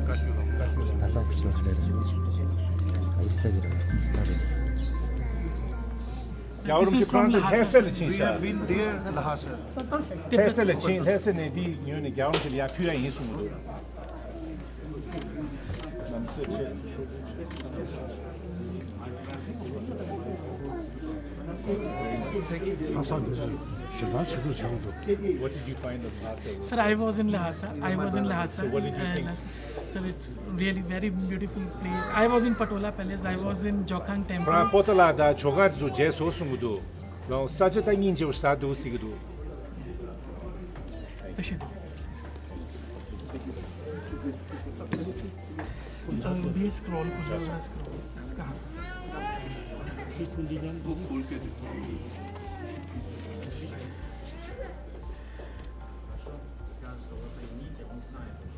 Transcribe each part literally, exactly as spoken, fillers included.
རྒྱལ་བ་རིན་པོ་ཆེ་ཁོ་རང་ཚོ་ལྷ་ས་ལ་ཕྱིན་ཤག We have been there in Lhasa. ལྷ་ས་ལ་ཕྱིན། ལྷ་ས་ནས་འདི་ཉོས་ནས་རྒྱལ་བ་རིན་པོ་ཆེ་ལ་ཡར་ཕུལ་ཡ་ཡིན་གསུངས་འདུག Sir, I was in Lhasa. I was in Lhasa. So what did you think? And, uh, sir, it's really very beautiful place. I was in Patola Palace. I was in Jokhang Temple. ཁོ་རང་པོ་ཏོ་ལ་དང་ཇོ་ཁང་དེ་ཚོ་མཇལ་སོང་གསུང་གི་འདུག་ལོ་ས་ཆ་ད་སྙིང་རྗེ་པོ་ཞིག་འདུག་ཟེར་གི་འདུག་ད་ཤེས། ཨ། བི་ཨེ་སི་ཀོ་རོལ་ཀོ་ལ་སི་ཀོ་རོལ་སི་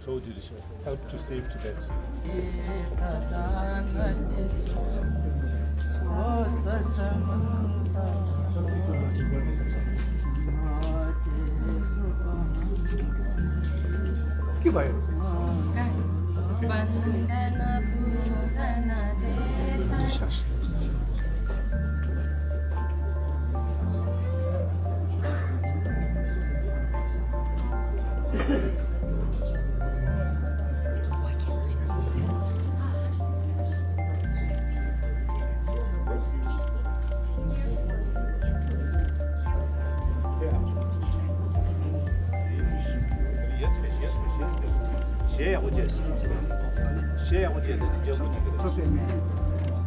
ཀ་Told you to help to save Tibet. གཞས་ཡག་པོ་བྱས་སོང་། གཞས་ཡག་པོ་བྱས་ཏེ་འཇམ་པོ་འདུག་གི་རེད།